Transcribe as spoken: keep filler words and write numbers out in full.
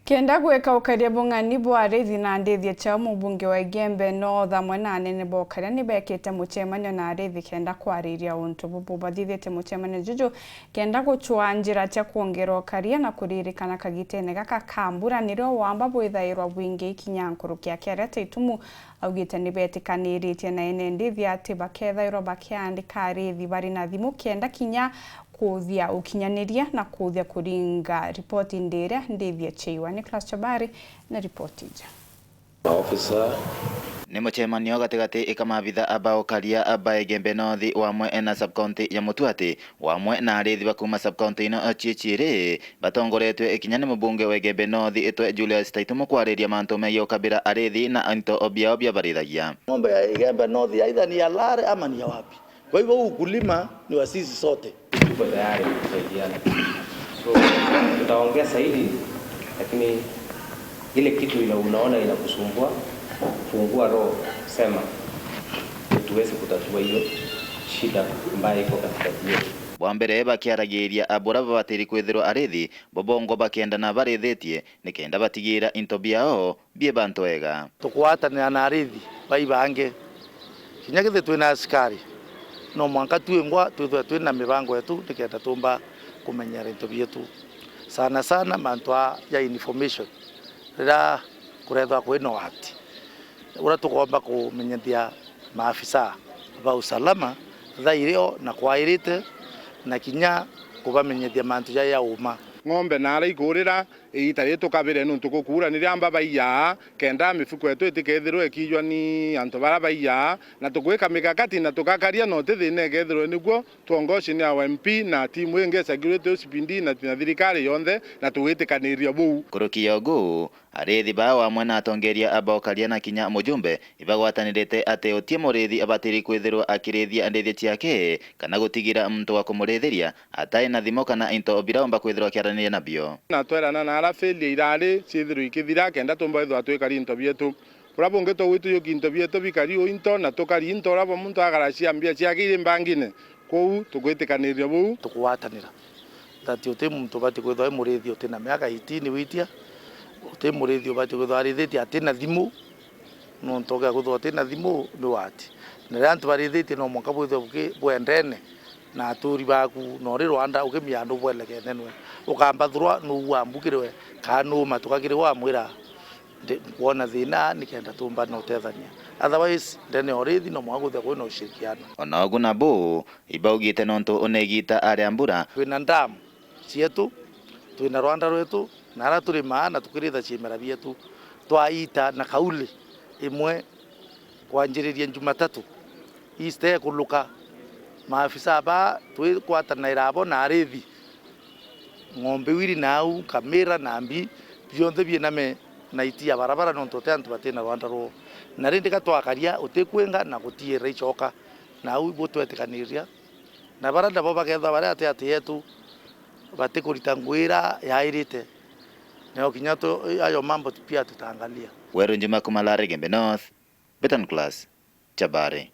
Kenda gwika ukaria bung'ani bwa arithi na ndithia ciao, mubunge wa Igembe North amwe na anene ba ukaria ni bekite mucemanio na arithi kenda kwariria untu bubu. Bathithitie mucemanio juju kenda gucwaa njira cia kwongera ukaria na kuririkana kagitene gaka ka mbura nirio wamba bwithairwa bwingi ikinya nkuruki ya kiaria ta itumu. Augite ni betikaniritie na ene ndithia ati bakethairwa bakiandika arithi bari na thimu kenda kinya kuthia ukinyaniria na kuthia kuringa ripoti ndiria ndithia ciiwa. Nicholas Chabari na ripoti ija. Officer. Ni mucemanio gatigati ka maabitha ba ukaria ba Igembe North wamwe na sub-county ya Mutuati, wamwe na arithi ba kuuma sub-county ino cii ciiri, batongoretwe kinya ni mubunge wa Igembe North itwe Julius Taitumu kwariria mantu megii ukabira arithi na into biao bia barithagia. Ng'ombe ya Igembe North aidha ni ya Lare ama ni ya wapi? Kwa hivyo huu ukulima ni wa sisi sote. Tuko tayari kusaidiana. So, tutaongea zaidi, lakini ile kitu ina-, unaona inakusumbua, fungua roho, sema, tuweze kutatua hiyo shida ambayo iko katikati yetu. Bwa mbere bakiaragiria abura babatiri kwithirwa arithi, bo bongo bakienda na barithitie, nikenda batigira into biao bie bantu ega. Tukugwatanira na arithi bai bangi. Kinya kithi twina asikari, no mwanka twingwa twithwe twina mibango yetu nikenda tumba kumenyera into bietu. Sana sana mantu aa ja information. Riria kurethwa kwina wati, uria tukomba kumenyithia maafisa ba usalama thaa irio na kwairite, na kinya kubamenyithia mantu ja ya uma. Ng'ombe na aria ikurira, iita riri tukabire nuntu gukuura ni riria amba baiyaa, kenda mifuko yetu itikethirwe ikiijwa ni antu baria baiyaa, na tugwika mikakati na tugakaria na uti thina ikethirwe niguo. Twongoci ni our M P na timu ingi ya security, O C P D na, na thirikari yonthe, na tugwitikaniria buu. Nkuruki ya ugu, arithi baa wamwe na atongeria a baukaria na kinya mujumbe ibagwatanirite ati uti murithi abatiri kwithirwa akirithia ndithia ciake kana gutigira muntu wa kumurithiria atai na thimo kana into biraumba kwithirwa akiaraniria nabio. Na twerana na ara failure irari ciithirwe ikithira kenda tumba ithwa twikari into bietu. Buria bungi tugwitujukia into bietu bikari o into na tukari into uria bo muntu agaracia mbia ciake iri mbangine. Kwou tugwitikaniria buu. Tukugwatanira. That uti muntu ubati kwithwa i murithi uti na miaka eighteen witia, uti murithi ubati kwithwa arithitie ati na thimu, nontu ugekwithwa uti na thimu ni wati. Na riria antu barithitie no mwanka bwithwe buki-, bwendene na aturi baku, na uri rwanda ukimia andu bwelekene nwe. Ukambathurwa nuu wambukirwe, kaa nuu matuka kiri wamwira, ndi-, nkwona thina nikenda tumba na utethania. Otherwise, ndene ya urithi no mwanka kwithwa kwina ushirikiano. Ona ugu nabu, ibaugite nontu una igiita aria mbura. Twina ndamu cietu, twina rwanda rwetu, na aria turimaa na tukiritha ciimera bietu, twaita na kauli imwe kwanjiriria Jumatatu. Easter ekuluka, maafisa baa twigwatanira abo na arithi, ng'ombe iu iri nau, nkamira na mbi, bionthe biiname na iti ya barabara, nontu uti antu batina rwanda rwoo. Na rindi ga twakaria, utikwinga na gutiira icoka. Nau ibu twetikaniria. Na baria nabo bakethwa bari ati ati yetu, batikurita ngui iria yairite, nio kinya tu-, ayo mambo pia tutaangalia. Weru Njuma kuma Lare Igembe North, Beton Class, Chabari.